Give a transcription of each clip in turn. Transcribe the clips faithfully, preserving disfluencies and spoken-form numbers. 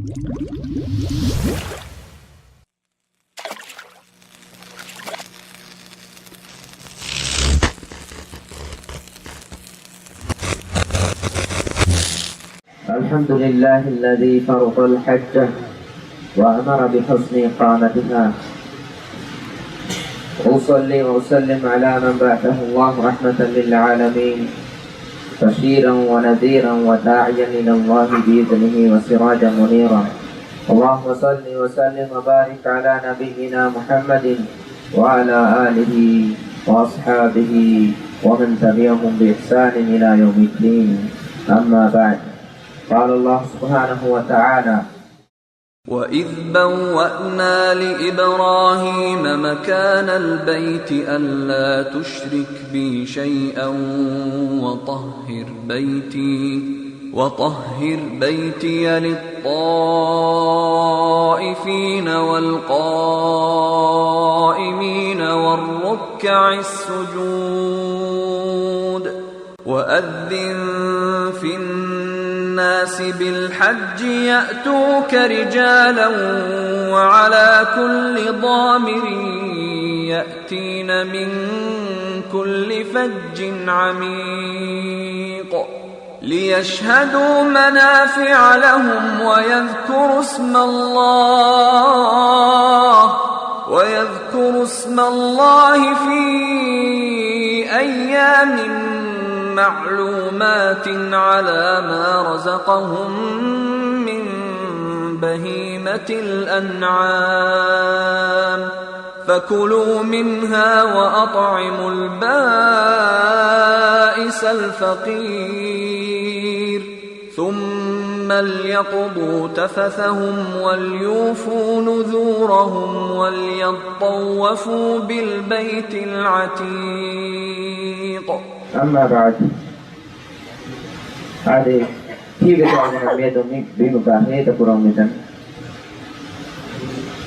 الحمد لله الذي فرض الحج وأمر بحسن إقامتها. أصلي وأسلم على من بعثه الله رحمة للعالمين، بشيرا ونذيرا وداعيا إلى الله بإذنه وسراجا منيرا. اللهم صل وسلم وبارك على نبينا محمد وعلى آله وأصحابه ومن تبعهم بإحسان إلى يوم الدين. أما بعد. قال الله سبحانه وتعالى: وَإِذْ بَوَّأْنَا لِإِبْرَاهِيمَ مَكَانَ الْبَيْتِ أَلَّا تُشْرِكْ بِي شَيْئًا وَطَهِّرْ بَيْتِي، وَطَهِّرْ بَيْتِيَ لِلطَّائِفِينَ وَالْقَائِمِينَ وَالرُّكَّعِ السُّجُودِ. وَأَذِّن فِي النَّاسِ بِالْحَجِّ يَأْتُوكَ رِجَالًا وَعَلَىٰ كُلِّ ضَامِرٍ يَأْتِينَ مِن كُلِّ فَجٍّ عَمِيقٍ. لِيَشْهَدُوا مَنَافِعَ لَهُمْ وَيَذْكُرُوا اسْمَ اللَّهِ، وَيَذْكُرُوا اسْمَ اللَّهِ فِي أَيَّامٍ مَّعْلُومَاتٍ عَلَىٰ مَا رَزَقَهُم مِّن بَهِيمَةِ الْأَنْعَامِ. فَكُلُوا مِنْهَا وَأَطْعِمُوا الْبَائِسَ الْفَقِيرَ. ثُمَّ لْيَقْضُوا تَفَثَهُمْ وَلْيُوفُوا نُذُورَهُمْ وَلْيَطَّوَّفُوا بِالْبَيْتِ الْعَتِيقِ. أما بعد. އާދެ، ކީއްވެތޯ އަޅުގަނޑު މިއަދު މި ބިމުގަ ހޭދަކުރަން މިތަން؟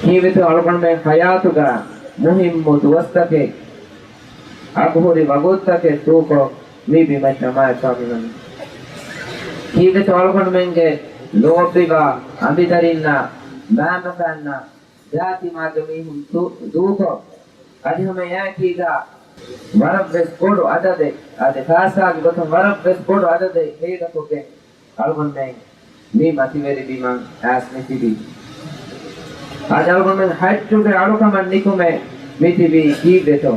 ކީއްވެތޯ އަޅުގަނޑުމެން ހަޔާތުގަ މުހިއްމު ދުވަސްތަކެއް، އަގުހުރި ވަގުތުތަކެއް ދޫކޮށް މި ބިމަށް ޖަމާވެފަ މިވަނީ؟ ކީއްވެތޯ އަޅުގަނޑުމެންގެ ލޯބިވާ އަނބިދަރިންނާ، މައިންބަފައިންނާ، ދާތިމާގެ މީހުން ދޫ-، ދޫކޮށް، އަދި ހަމަ އެއާއެކީގަ ވަރަށްވެސް ބޮޑު އަދަދެއް، އަދި ފައިސާގެ ގޮތުން ވަރަށްވެސް ބޮޑު އަދަދެއް ހޭދަކޮށްގެން އަޅުގަނޑުމެން މި މަތިވެރި ބިމަށް އައިސް މިތިބީ. އަދި އަޅުގަނޑުމެން ޙައްޖުގެ އަޅުކަމަށް ނިކުމެ މިތިބީ ކީއްވެތޯ؟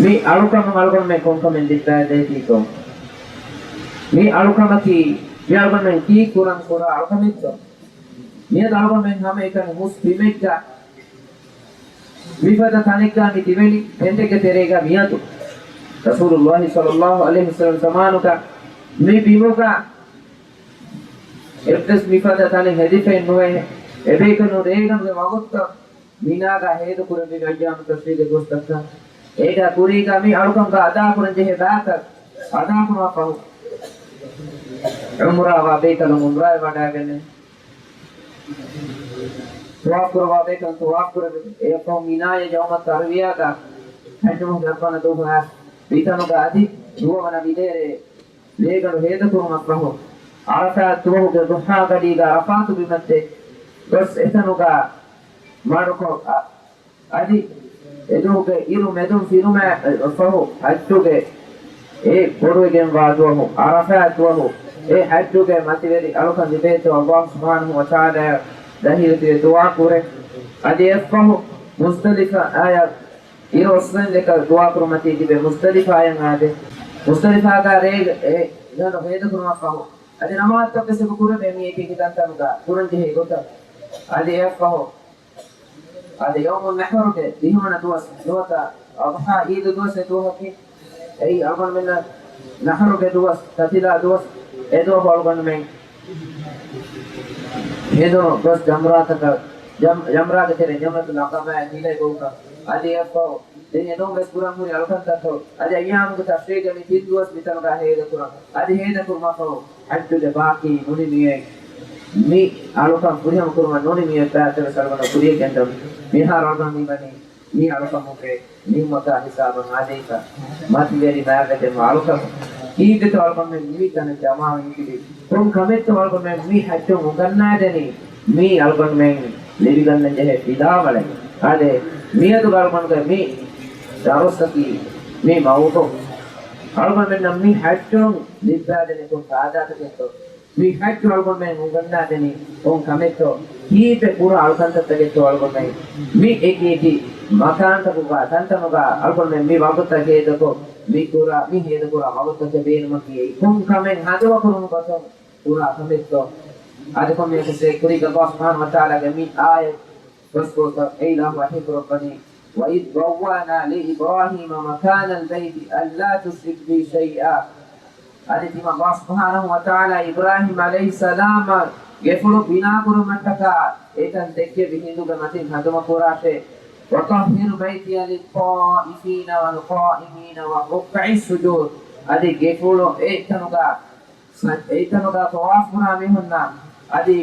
މި އަޅުކަމުން އަޅުގަނޑުމެން ކޮންކަމެއް ލިއްބައިދޭތީތޯ؟ މި އަޅުކަމަކީ މި އަޅުގަނޑުމެން ކީއްކުރަން ކުރާ އަޅުކަމެއްތޯ؟ މިއަދު އަޅުގަނޑުމެން ހަމައެކަނި ހުސް ބިމެއްގަ މިފަދަ ތަނެއްގަ މި ތިބެނީ ތެންތެއްގެ ތެރޭގަ މިއަދު. ރަސޫލުﷲ ޞައްލަﷲ ޢަލައިހި ވަސައްލަމް ޒަމާނުގަ މި ބިމުގަ އެއްވެސް މިފަދަ ތަނެއް ހެދިފައެއް ނުވޭ. އެބޭކަލުން ރޭގަނޑުގެ ވަގުތުތައް މިނާގަ ހޭދަކުރެއްވި އައްޔާމު ތަޝްރީގެ ދުވަސްތަކަށް އޭގަ ކުރީގަ މި އަޅުކަންގަ އަދާކުރަން ޖެހޭ ބައިތައް އަދާކުރުމަށްފަހު، ޢުމްރާވާ ބޭކަލުން ޢުމްރާއަށް ވަޑައިގެންނެވި. ޠަވާފު ކުރައްވާ ބޭކަލުން ޠަވާފު ކުރެއްވި. އެއަށްފަހު މިނާއަށް ޔައުމައް ތަރުވިޔާގަ ޙައްޖު މަހުގެ އަށްވަނަ ދުވަހު އައިސް މިތަނުގަ އަދި ދުވަވަނަ ވިލޭރޭ ރޭގަނޑު ހޭދަކުރުމަށްފަހު، ޢަރަފާތް ދުވަހުގެ ޟުޙާގަޑީގަ ޢަރަފާތު ބިމަށްދެ ގޮސް އެތަނުގަ މަޑުކޮށް، އަ-، އަދި އެދުވަހުގެ އިރު މެދުން ފިރުމަށްފަހު ޙައްޖުގެ އެ ބޮޑުވެގެންވާ ދުވަހު، ޢަރަފާތް ދުވަހު، އެ ޙައްޖުގެ މަތިވެރި އަޅުކަން ލިބޭތޯ ﷲ ސުބްޙާނަހޫ ވަތަޢާލާއަށް ދަހިވެތިވެ ދުޢާ ކުރޭ. އަދި އެއަށްފަހު މުޒްދަލިފާއަށް އިރު އޮއްސެން ދެކަ ދުޢާކުރުމަތީ ތިބެ މުޒްދަލިފާއަށް އާދޭ. މުޒްދަލިފާގަ ރޭގަނޑު ހޭދަކުރުމަށްފަހު، އަދި ނަމާދުތައްވެސް އެބަ ކުރެވޭ މި އެކިއެކި ތަންތަނުގަ ކުރަންޖެހޭ ގޮތަށް. އަދި އެއަށްފަހު، އަދި ޔައުމުން ނަޙްރުގެ ދިހަވަނަ ދުވަސް ނުވަތަ އަޟްޙާ ޢީދު ދުވަސް އެ ދުވަހަކީ، އެއީ އަޅުގަނޑުމެންނަށް ނަޙްރުގެ ދުވަސް، ކަތިލާ ދުވަސް. އެ ދުވަހު އަޅުގަނޑުމެން ހެނދުނު ގޮސް ޖަމްރާތަކަށް، ޖަމް-، ޖަމްރާގެ ތެރެ ޖަމްރަތުލް ޢަޤަބާއަށް ހިލޭ ގޮވުމަށް. އަދި އެއަށްފަހު ދެން އެދުން ވެސް ކުރަން ހުރި އަޅުކަންތައްތޯ. އަދި އައްޔާމުގެ ތަޝްރީގަ މި ތިން ދުވަސް މިތަނުގަ ހޭދަކުރަން. އަދި ހޭދަކުރުމަށްފަހު ޙައްޖުގެ ބާކީ ނޫނީ މިއޮތް. މި އަޅުކަން ފުރިހަމަ ކުރުމަށް ނޫނީ މިއޮތް ބައިތައް ވެސް އަޅުގަނޑަށް ކުރިޔަށް ގެންދަން. މިހާރު އަޅުގަނޑު މިވަނީ މި އަޅުކަމުގެ ނިޢުމަތާ ހިސާބަށް އާދެވިފަ. މަތިވެރި މާތްވެގެންވާ އަޅުކަމެއް. ކީއްވެތޯ އަޅުގަނޑުމެން މި ތަނަށް ޖަމާވެ މިތިބީ؟ ކޮން ކަމެއްތޯ އަޅުގަނޑުމެން މި ޙައްޖުން އުނގަންނާދެނީ؟ މީ އަޅުގަނޑުމެން ލިބިގަންނަން ޖެހޭ ފިލާވަޅެއް. އާދެ، މިއަދު އަޅުގަނޑުގެ މި ދަރުސަކީ މި މައުޟޫ. އަޅުގަނޑުމެންނަށް މި ޙައްޖުން ލިއްބާދެނީ ކޮން ފާއިދާތަކެއްތޯ؟ މި ޙައްޖު އަޅުގަނޑުމެން އުނގަންނާދެނީ ކޮން ކަމެއްތޯ؟ ކީއްވެ ކުރާ އަޅުކަންތައްތަކެއްތޯ އަޅުގަނޑުމެން މި އެކި އެކި މަކާންތަކުގަ ތަންތަނުގަ އަޅުގަނޑުމެން މި ވަގުތަށް ހޭދަކޮށް، މި ކުރާ، މި ހޭދަކުރާ ވަގުތަކަށް ބޭނުމަކީ އެއީ ކޮން ކަމެއް ހަނދުމަކުރުމުގެ ގޮތުން ކުރާ ކަމެއްތޯ؟ އަދި ކޮންމެއަކަސް ކުރީގަ ﷲ ސުބްޙާނަހޫ ވަތަޢާލާގެ މި އާޔަތް ފަސްކޮށް އެއިލާހު ވަޙީކުރައްވަނީ، وَإِذْ بَوَّأْنَا لِإِبْرَاهِيمَ مَكَانَ الْبَيْتِ أَلَّا تُشْرِكْ بِي شَيْئًا. އަދި ތިމަން ﷲ ސުބްޙާނަހޫ ވަތަޢާލާ އިބްރާހީމް ޢަލައިހިއްސަލާމަށް ގެފުޅު ބިނާކުރުމަށްޓަކާ އެތަން ދެއްކެވި ހިނދުގެ މަތިން ހަނދުމަކުރާށޭ. وَطَهِّرْ بَيْتِيَ لِلطَّائِفِينَ وَالْقَائِمِينَ وَالرُّكَّعِ السُّجُودِ. އަދި ގެފުޅު އެތަނުގަ ސަ-، އެތަނުގަ ޠަވާފު ކުރާ މީހުންނަށް، އަދި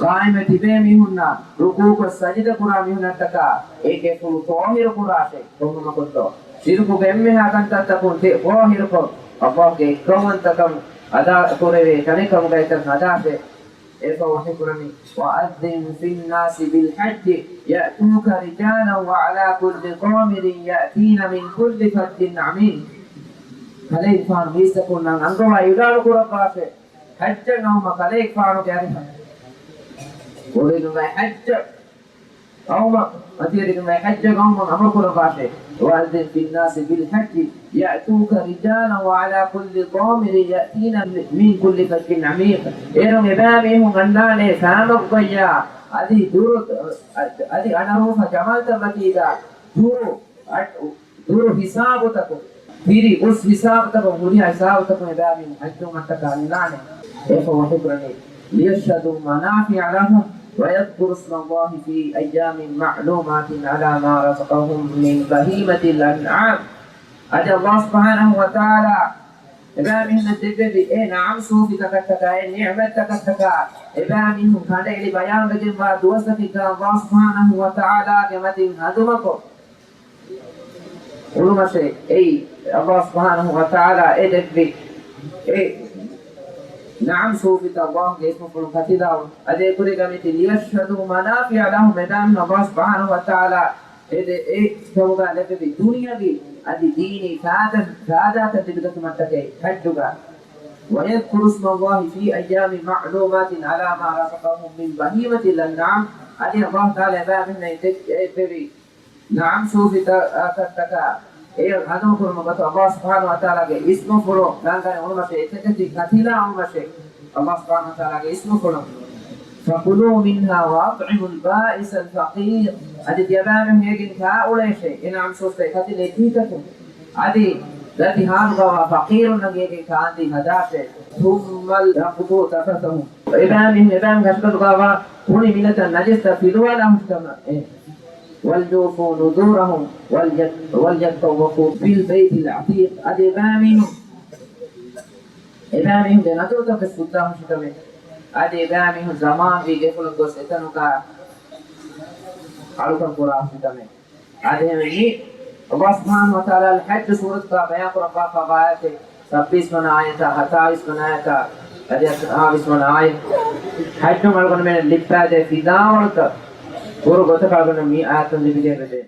ޤާއިމްވެ ތިބޭ މީހުންނަށް، ރުކޫޢުކޮށް ސަޖިދަ ކުރާ މީހުންނަށްޓަކާ އެ ގެފުޅު ޠާހިރު ކުރާށޭ. ކޮންކަމަކުންތޯ؟ ޝިރުކުގެ އެންމެހާ ކަންތައްތަކުން ތި-، ޠާހިރުކޮށް، ﷲގެ އެއްކައުވަންތަކަން އަދާކުރެވޭ ތަނެއް ކަމުގައި ތަން ހަދާށޭ. އެފަ ވަޙީކުރަނީ، وَأَذِّن فِي النَّاسِ بِالْحَجِّ يَأْتُوكَ رِجَالًا وَعَلَىٰ كُلِّ ضَامِرٍ يَأْتِينَ مِنْ كُلِّ فَجٍّ عَمِيقٍ. ކަލޭގެފާނު މީސްތަކުންނަށް އަންގަވާ އިޢުލާނު ކުރައްވާށޭ، ޙައްޖަށް އައުމަށް ކަލޭގެފާނުގެ އަރިހަށް. ކުރިންގައި ޙައްޖަށް އައުމަށް، މަތިވެރިންގެ ޙައްޖަށް އައުމަށް އަމުރު ކުރައްވާށޭ. وَأَذِّن فِي النَّاسِ بِالْحَجِّ يَأْتُوكَ رِجَالًا وَعَلَىٰ كُلِّ ضَامِرٍ يَأْتِينَ مِنْ كُلِّ فَجٍّ عَمِيقٍ. އޭރުން އެބައިމީހުން އަންނާނެ ފާމަގުގައްޔާ، އަދި ދުރު، އަދި އަނަރޫފަ ޖަމަލްތައް މަތީގަ ދުރު، އަ-، ދުރު ހިސާބުތަކުން، ތިރި އުސް ހިސާބުތަކުން، ހުރިހާ ހިސާބުތަކުން އެބައިމީހުން ޙައްޖު އުމްރަތަކަށް އަންނާނެ. އެފަ ވަޙީކުރަނީ، لِيَشْهَدُوا مَنَافِعَ لَهُمْ وَيَذْكُرُوا اسْمَ اللَّهِ فِي أَيَّامٍ مَّعْلُومَاتٍ عَلَىٰ مَا رَزَقَهُمْ مِنْ بَهِيمَةِ الْأَنْعَامِ. އަދި ﷲ ސުބްޙާނަހޫ ވަތަޢާލާ އެބައިމީހުންނަށް ދެއްވެވި އެ ނަޢަމް ސޫފިތަކަށްޓަކާ، އެ ނިޢުމަތްތަކަށްޓަކާ އެބައިމީހުން ކަނޑައެޅި ބަޔާންވެގެންވާ ދުވަސްތަކެއްގަ ﷲ ސުބްޙާނަހޫ ވަތަޢާލާގެ މަތިން ހަނދުމަކޮށް، އުޅުމަށޭ. އެއީ، ﷲ ސުބްޙާނަހޫ ވަތަޢާލާ އެ ދެއްވި އެ ނަޢަމް ސޫފިތައް ﷲގެ އިސްމުފުޅުން ކަތިލާވުން. އަދި އެކުރީގަ މިތި، لِيَشْهَدُوا مَنَافِعَ لَهُمْ، އެބައިމީހުން ﷲ ސުބްޙާނަހޫ ވަތަޢާލާ އެ ދެ-، އެ ކަމުގަ ލެއްވެވި ދުނިޔަވީ އަދި ދީނީ ފާދަ-، ފާދާތައް ލިބިގަތުމަށްޓަކައި ޙައްޖުގަ. وَيَذْكُرُوا اسْمَ اللَّهِ فِي أَيَّامٍ مَّعْلُومَاتٍ عَلَىٰ مَا رَزَقَهُمْ مِنْ بَهِيمَةِ الْأَنْعَامِ. އަދި ﷲ ތަޢާލާ އެބައިމީހުންނަށް ދެ-، އެ ދެއްވެވި ނަޢަމް ސޫފިތަކަށްޓަކާ އެ ހަނދުމަކުރުމުގެ ގޮތުން ﷲ ސުބްޙާނަހޫ ވަތަޢާލާގެ އިސްމުފުޅު ރަނގަޅަށް އުޅުމަށޭ، އެތަކެތި ކަތިލާ އުޅުމަށޭ. ﷲ ސުބްޙާނަހޫ ވަތަޢާލާގެ އިސްމުފުޅު، فَكُلُوا مِنْهَا وَأَطْعِمُوا الْبَائِسَ الْفَقِيرَ. އަދި ތިޔަބައިމީހުން އޭގެން ކާ އުޅޭށޭ، އެ ނަޢަމް ސޫފިތައް ކަތިލޭ އެތިހިތަކުން. އަދި ދަތި ހާލުގަވާ ފަޤީރުންނަށް އޭގެން ކާންދީ ހަދާށޭ. ثُمَّ لْيَقْضُوا تَفَثَهُمْ. އެބައިމީހުން އެބައިމީހުން ހަށިގަނޑުގަވާ ކުނި މިނެތައް ނަޖިސްތައް ފިލުވާލާ ހުށިކަމަށް. وَلْيُوفُوا نُذُورَهُمْ وَلْيَطَّ-، وَلْيَطَّوَّفُوا بِالْبَيْتِ الْعَتِيقِ. އަދި އެބައިމީހުން، އެބައިމީހުންގެ ނަދުރުތައްވެސް ފުއްދާ ހުށިކަމެއް. އަދި އެބައިމީހުން ޒަމާންވީ ގެފުޅަށް ގޮސް އެތަނުގަ އަޅުކަން ކުރާ ހުށިކަމެއް. އަދި އެހެންވެ، ﷲ ސުބްޙާނަހޫ ވަތަޢާލާ އަލްޙައްޖު ސޫރަތުގަ ބަޔާން ކުރައްވާފައިވާ އާޔަތެއް، ސައްބީސް ވަނަ އާޔަތާ، ހަތާވީސް ވަނަ އާޔަތާ، އަދި ހަތާވީސް ވަނަ އާޔަތް، ޙައްޖުން އަޅުގަނޑުމެން ލިއްބާދޭ ފިލާވަޅުތައް ކުރު ގޮތަކަށް އަޅުގަނޑު މި އާޔަތުން ލިބިގެން ވެދޭ.